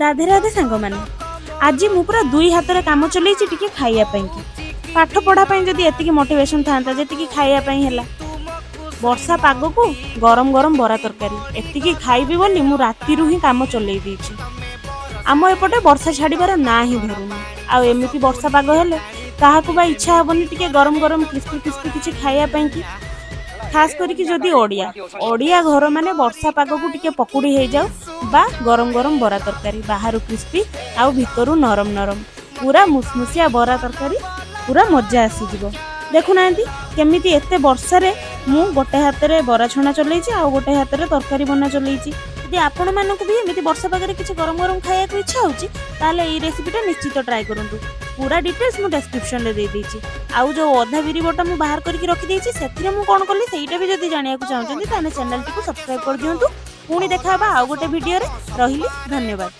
ରାଧେ ରାଧେ ସାଙ୍ଗମାନେ। ଆଜି ମୁଁ ପୁରା ଦୁଇ ହାତରେ କାମ ଚଲେଇଛି ଟିକେ ଖାଇବା ପାଇଁକି। ପାଠ ପଢ଼ା ପାଇଁ ଯଦି ଏତିକି ମୋଟିଭେସନ୍ ଥାନ୍ତା, ଯେତିକି ଖାଇବା ପାଇଁ ହେଲା। ବର୍ଷା ପାଗକୁ ଗରମ ଗରମ ବରା ତରକାରୀ ଏତିକି ଖାଇବି ବୋଲି ମୁଁ ରାତିରୁ ହିଁ କାମ ଚଲେଇ ଦେଇଛି। ଆମ ଏପଟେ ବର୍ଷା ଛାଡ଼ିବାର ନାଁ ହିଁ ଧରୁନି। ଆଉ ଏମିତି ବର୍ଷା ପାଗ ହେଲେ କାହାକୁ ବା ଇଚ୍ଛା ହବନି ଟିକେ ଗରମ ଗରମ କ୍ରିସ୍ପି କ୍ରିସ୍ପି କିଛି ଖାଇବା ପାଇଁକି? ଖାସ କରିକି ଯଦି ଓଡ଼ିଆ ଓଡ଼ିଆ ଘର ମାନେ, ବର୍ଷା ପାଗକୁ ଟିକେ ପକୁଡ଼ି ହେଇଯାଉ ବା ଗରମ ଗରମ ବରା ତରକାରୀ, ବାହାରୁ କ୍ରିସ୍ପି ଆଉ ଭିତରୁ ନରମ ନରମ, ପୁରା ମୁସମୁସିଆ ବରା ତରକାରୀ, ପୁରା ମଜା ଆସିଯିବ। ଦେଖୁନାହାନ୍ତି, କେମିତି ଏତେ ବର୍ଷାରେ ମୁଁ ଗୋଟେ ହାତରେ ବରା ଛଣା ଚଲେଇଛି ଆଉ ଗୋଟେ ହାତରେ ତରକାରୀ ବନା ଚଲେଇଛି। ଯଦି ଆପଣମାନଙ୍କୁ ବି ଏମିତି ବର୍ଷା ପାଗରେ କିଛି ଗରମ ଗରମ ଖାଇବାକୁ ଇଚ୍ଛା ହେଉଛି, ତାହେଲେ ଏଇ ରେସିପିଟା ନିଶ୍ଚିତ ଟ୍ରାଏ କରନ୍ତୁ। ପୁରା ଡିଟେଲ୍ସ ମୁଁ ଡେସ୍କ୍ରିପସନରେ ଦେଇଦେଇଛି। ଆଉ ଯେଉଁ ଅଧା ବିରି ବଟା ମୁଁ ବାହାର କରିକି ରଖିଦେଇଛି, ସେଥିରେ ମୁଁ କ'ଣ କଲି, ସେଇଟା ବି ଯଦି ଜାଣିବାକୁ ଚାହୁଁଛନ୍ତି, ତାହେଲେ ଚ୍ୟାନେଲଟିକୁ ସବସ୍କ୍ରାଇବ୍ କରିଦିଅନ୍ତୁ। ପୁଣି ଦେଖା ହେବା ଆଉ ଗୋଟେ ଭିଡ଼ିଓରେ। ରହିଲି, ଧନ୍ୟବାଦ।